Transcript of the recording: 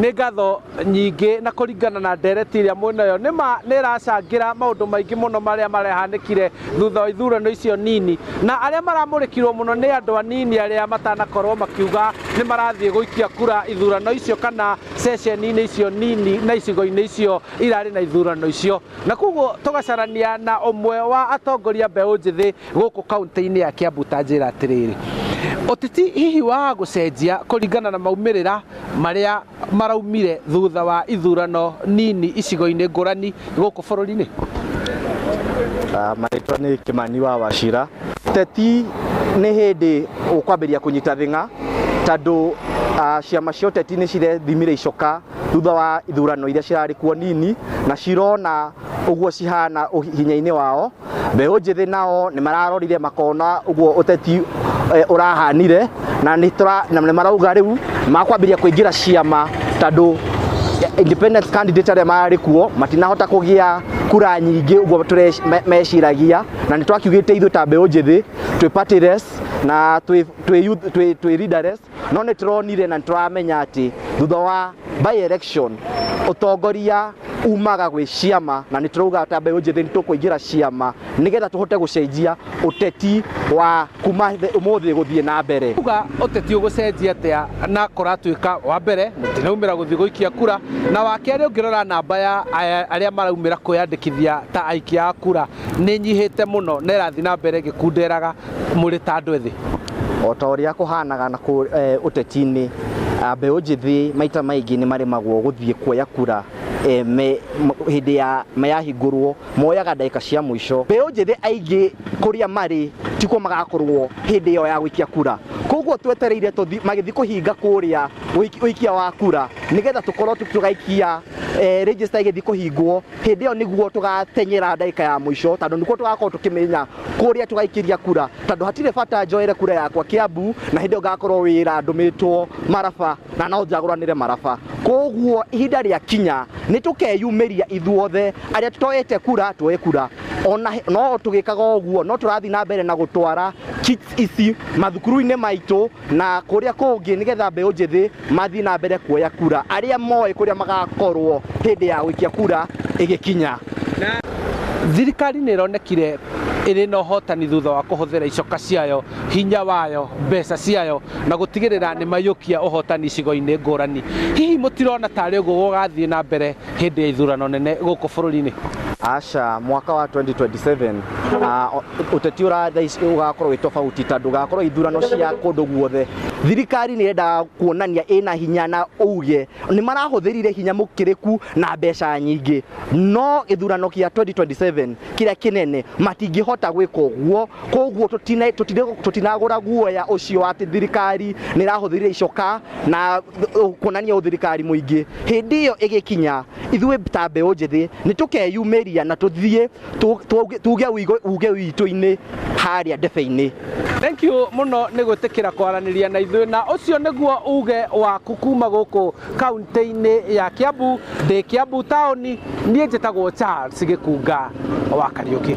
Nĩ ngatho nyingĩ na kũringana na ndereti ĩrĩa mwĩnayo nĩma nĩ ĩracangĩra maũndũ maingĩ mũno marĩa marehanĩkire thutha wa ithurano icio nini, na arĩa maramũrĩkirwo mũno nĩ andũ anini arĩa matanakorwo makiuga nĩ marathiĩ gũikia kura ithurano icio kana ceceni-inĩ icio nini na icigo-inĩ icio irarĩ na ithurano icio. Na koguo tũgacarania na ũmwe wa atongoria mbeũ njĩthĩ gũkũ kaunti-inĩ ya Kiambu. Ta njĩra atĩrĩrĩ, ũteti hihi wa gũcenjia kũringana na maumĩrĩra marĩa maraumire thutha wa ithurano nini icigo-inĩ ngũrani gũkũ bũrũri-inĩ? Marĩtwa nĩ Kĩmani wa Wachira. Ũteti nĩ hĩndĩ ũkwambĩrĩria kũnyita thing'a tondũ ciama cia ũteti nĩ cirethimire icoka thutha wa ithurano iria cirarĩ kuo nini na cirona ũguo cihana hinya-inĩ wao. Mbeũ njĩthĩ nao nĩ mararorire makona ũguo ũteti ũrahanire na nĩ marauga rĩu makwambĩrĩria kũingĩra ciama tondũ independent candidate arĩa marĩ kuo matinahota kũgĩa kura nyingĩ ũguo meciragia, na nĩ twakiugĩte ithuĩ ta mbeũ njĩthĩ twĩ partyless na twĩ leaderless, no nĩ tũronire na nĩ tũramenya atĩ thutha wa by election ũtongoria umaga gwĩ ciama, na nĩ tũrauga ta mbeũ njĩthĩ nĩ tũkũingĩra ciama nĩgetha tũhote gũcenjia ũteti wa kuma ũmũthĩ gũthiĩ na mbere. Uga ũteti ũgũcenjia atĩa na kũratuĩka wa mbere mũtinaumĩra gũthiĩ gũikia kura, na wa kerĩ ũngĩrora namba ya arĩa maraumĩra kwĩyandĩkithia ta aikia a kura nĩ nyihĩte mũno na ĩrathiĩ na mbere ĩgĩkunderaga mũrĩ ta andũ ethĩ? O ta ũrĩa kũhanaga na ũteti-inĩ, mbeũ njĩthĩ maita maingĩ nĩ maremagwo gũthiĩ kuoya kura hĩndĩ ya mayahingũrwo, moyaga ndagĩka cia mũico. Mbeũ njĩthĩ aingĩ kũrĩa marĩ tikuo magakorwo hĩndĩ ĩyo ya gũikia kura, koguo twetereire magĩthiĩ kũhinga kũrĩa ũikia wa kura nĩgetha tũkorwo tũgaikia register ĩgĩthiĩ kũhingwo hĩndĩ ĩyo nĩguo tũgatenyera ndagĩka ya mũico, tondũ nĩkuo tũgakorwo tũkĩmenya kũrĩa tũgaikĩria kura, tondũ hatirĩ bata njoere kura yakwa Kiambu na hĩndĩ ĩyo ngakorwo wĩra ndũmĩtwo Maraba na no njagũranĩre Maraba. Koguo ihinda rĩa kinya nĩ tũkeyumĩria ithuothe arĩa tũtoete kura tuoe kura. Ona no tũgĩkaga ũguo no tũrathiĩ na mbere na gũtwara kits ici mathukuru-inĩ maitũ na kũrĩa kũngĩ nĩgetha mbeũ njĩthĩ mathiĩ na mbere kuoya kura, arĩa moĩ kũrĩa magakorwo hĩndĩ ya gũikia kura ĩgĩkinya. Na thirikari nĩ ĩronekire ĩrĩ na ũhotani thutha wa kũhũthĩra icoka ciayo, hinya wayo, mbeca ciayo na gũtigĩrĩra nĩ maiyũkia ũhotani icigo-inĩ ngũrani. Hihi mũtirona tarĩ ũguo gũgathiĩ na mbere hĩndĩ ya ithurano nene gũkũ bũrũri-inĩ? Aca, mwaka wa 2027 ũteti ũgakorwo wĩ tofauti tondũ ũgakorwo ithurano cia kũndũ guothe. Thirikari nĩ yendaga kuonania ĩna hinya na uge nĩ marahũthĩrire hinya mũkĩrĩku na mbeca nyingĩ, no gĩthurano kĩa 2027 kĩrĩa kĩnene matingĩhota gwĩka ũguo. Koguo tũtinagũra guoya ũcio atĩ thirikari nĩ ĩrahũthĩrire icoka na kuonania ũthirikari mũingĩ. Hĩndĩ ĩyo ĩgĩkinya ithuĩ ta mbeũ njĩthĩ nĩ tũkeyumĩria na tũthiĩ tuge uge witũ-inĩ harĩa ndebe-inĩ. Thank you mũno nĩ gwĩtĩkĩra kwaranĩria na ithuĩ, na ũcio nĩguo uge waku kuma gũkũ kaunti-inĩ ya Kiambu. Ndĩ Kiambu taũni, niĩ njĩtagwo Charles Gĩkunga wa Kariũki.